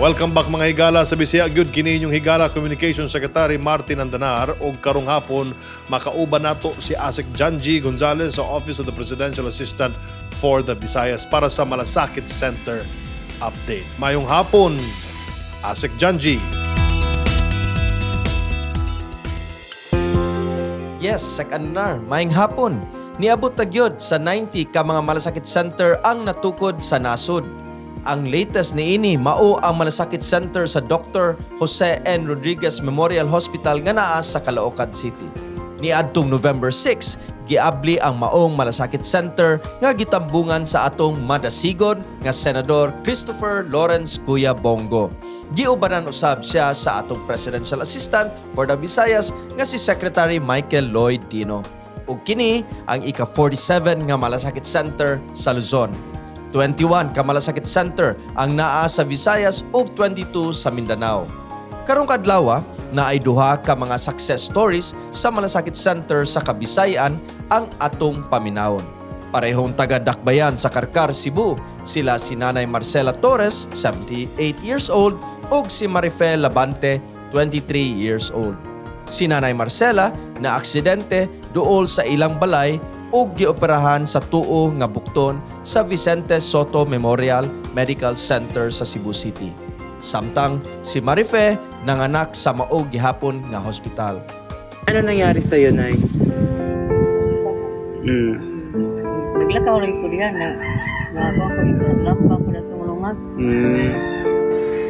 Welcome back, mga higala sa Bisaya gyud. Kini inyong higala Communication Secretary Martin Andanar og karong hapon makauban nato si Asec Janji Gonzales sa Office of the Presidential Assistant for the Visayas para sa Malasakit Center update. Mayong hapon, Asec Janji. Yes, Sec Andanar, maayong hapon. Niabot ta gyud sa 90 ka mga Malasakit Center ang natukod sa nasod. Ang latest niini mao ang Malasakit Center sa Dr. Jose N. Rodriguez Memorial Hospital nga naa sa Caloocan City. Niadtong November 6, giabli ang maong Malasakit Center nga gitambungan sa atong madasigon nga Senador Christopher Lawrence Kuya Bong Go. Giubanan usab siya sa atong Presidential Assistant for the Visayas nga si Secretary Michael Lloyd Dino. Ug kini ang ika-47 nga Malasakit Center sa Luzon. 21 ka Malasakit Center ang naa sa Visayas ug 22 sa Mindanao. Karong kadlawa, naay duha ka mga success stories sa Malasakit Center sa Kabisayan ang atong paminawon. Parehong taga Dakbayan sa Carcar, Cebu, sila si Nanay Marcela Torres, 78 years old, ug si Marife Labante, 23 years old. Si Nanay Marcela na aksidente duol sa ilang balay ug gioperahan sa tuo nga bukton sa Vicente Sotto Memorial Medical Center sa Cebu City. Samtang si Marife nanganak sa mao gihapon nga hospital. Ano nangyari sa'yo, Nay? Naglakaw lang ko diyan na na ko naglamba ko na tulungan.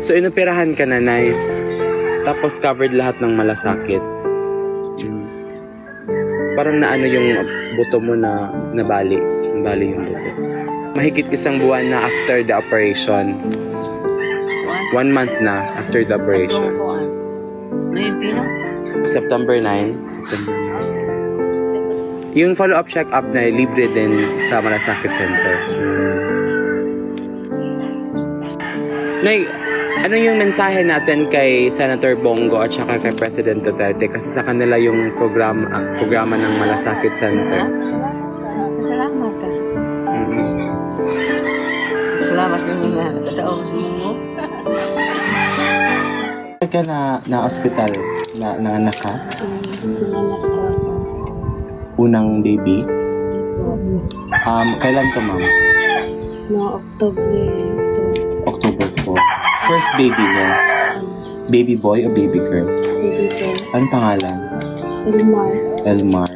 So, inoperahan ka na, Nay. Tapos covered lahat ng Malasakit. Parang naano yung buto mo na nabali. Nabali yung buto. Mahigit isang buwan na after the operation. Kuan. One month na after the operation. Atong kuan. Noyebino. September 9. September 9. Yung follow-up check-up na libre din sa Malasakit Center. Nay, ano yung mensahe natin kay Senator Bong Go at saka kay President Duterte? Kasi sa kanila yung programa ng Malasakit Center. Salamat ka. Salamat ninyo nga totoo sa mo. Ka na na hospital na nanganak ka? Nanganak ko ako. Unang baby? Kailan to, ma'am? No, October 2. October 4. First baby niya? Baby boy o baby girl? Baby girl. Anong pangalan? Elmar. Elmar.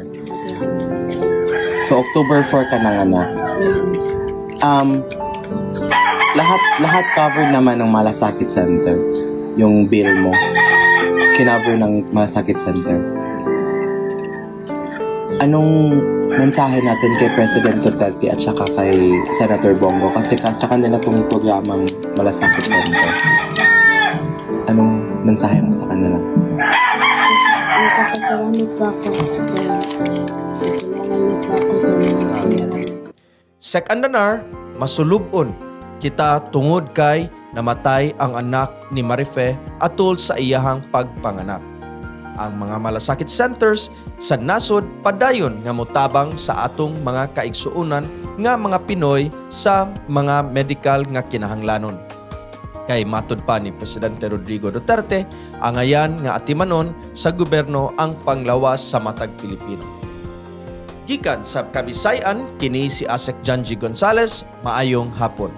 So, October 4 ka nanganak. Lahat lahat covered naman ng Malasakit Center. Yung bill mo. Kinover ng Malasakit Center. Anong mensahe natin kay President Duterte at saka kay Senator Bong Go? Kasi sa kanila tong programang Malasakit Center. Anong mensahe mo sa kanila? Nagpapasalamat po ako kaya natulungan niyo po ako sa mga pera. Sec Andanar, masulubon kita tungod kay namatay ang anak ni Marife atol sa iyahang pagpanganak. Ang mga malasakit centers sa nasod padayon nga motabang sa atong mga kaigsuonan nga mga Pinoy sa mga medical nga kinahanglanon. Kay matud pa ni Presidente Rodrigo Duterte, angayan nga atimanon sa gobyerno ang panglawas sa matag Pilipino. Gikan sa Kabisayan, kini si Asec Janji Gonzales, maayong hapon.